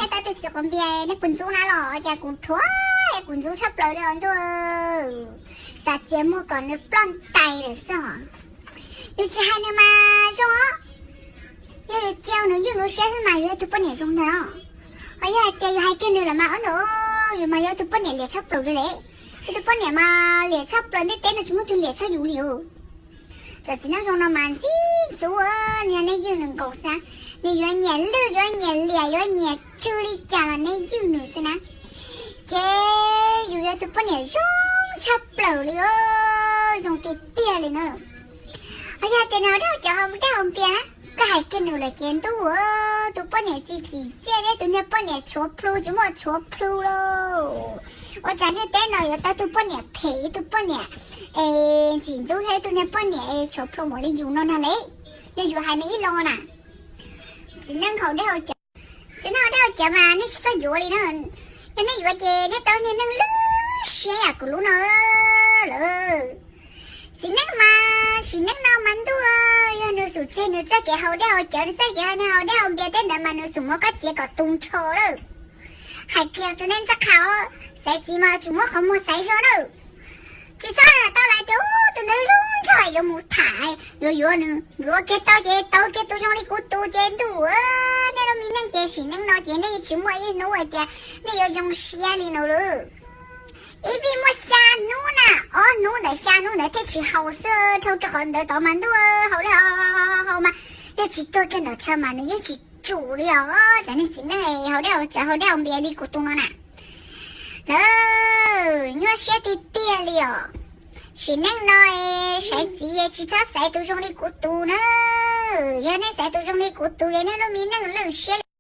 Neb tab tus txiv quav npias, neb puas ntxub na los? Cas kuv thuam, kuv ntxub tshaj plaws li os ntuj. Xav txiav muag kom nws ploj ntais lawm xwb os. Yus tsis hais nws mas zoo os. Yog yus cia nws ywj nws siab xwb mas yus yog tus poj niam zoo ntag no. Ho yog hais tias yus hais kiag nws lawm mas ob ntawm, yus mas yog tus poj niam liam tshaj plaws li lawm. Yus tus poj niam mas liam tshaj plaws, ntiaj teb no tsis muaj tus liam tshaj yus li os. Cov txiv neej zoo no mas ntxim ntxub, nws yog nej ywj nws nkaus xwb, nws yuav nyiam lwj, yuav nyiam liam, yuav nyiam tsw li cas los nej ywj nws xwb na. Ces yus yog tus poj niam zoo tshaj plaws li os, zoo tiag tiag li na. Ho yog tias nws haus dej haus cawv, haus dej haus npias na, koj hais kiag nws lawm ces ntuj, tus poj niam txiv txim txiaj thiab tus niag poj niam tshuav plhu tsis muaj tshuav plhu lauj. Ua cas ntiaj teb no yuav tau tus poj niam phem, tus poj niam es ntxim ntxub thiab tus niag poj niam es tshuav plhu npaum li yus no nag le. Yog yus hais nws ib lo na, txiv neej haus dej haus cawv, txiv neej haus dej haus cawv mas nej tsis txhob yuav li na. Yog nej yuav ces nej tau niag neej lwj siab yam kuv lub no lawm. Txiv neej mas sim neej no mas ntuj, yog nws xub tseg nws txoj kev haus dej haus cawv, nws txoj kev haus dej haus npias tej ntawd mas nws xub muab koj txiav kom tu nrho lawm. Hais kiag rau nej ntxaj qha, xaiv txiv mas tsum muab qhov muag xaiv zog lawm. Tsis txhob tau lais tias ub tus ntawd zoo nraug yuav mus tham, yuav yuav nws, yuav kiag tau ces tau kiag tus zoo li kuv tus ces ntuj, nej lub me neej ces sim neej no ces nej tsis muaj ib hnub hais tias nej yuav zoo siab li no lawm. Ib vij muaj xya hnub na, ob hnub ntawm xya hnub ntawd thiaj tsis haus xwb, dhau kiag qhov ntawd tod mas ntuj, haus li haus mas, yog tsis tuag kiag ntawm chaw mas nws yeej tsis tsum li os. Tsam nej txiv neej haus dej haus cawv haus dej haus npias li kuv tus no na. Lawm, nyuaj siab tiag tiag li os. Sim neej no saiv txiv tsis txhob xaiv tus zoo li kuv tus na. Yog nej xaiv tus zoo li kuv tus es nej lub me neej lwj siab li.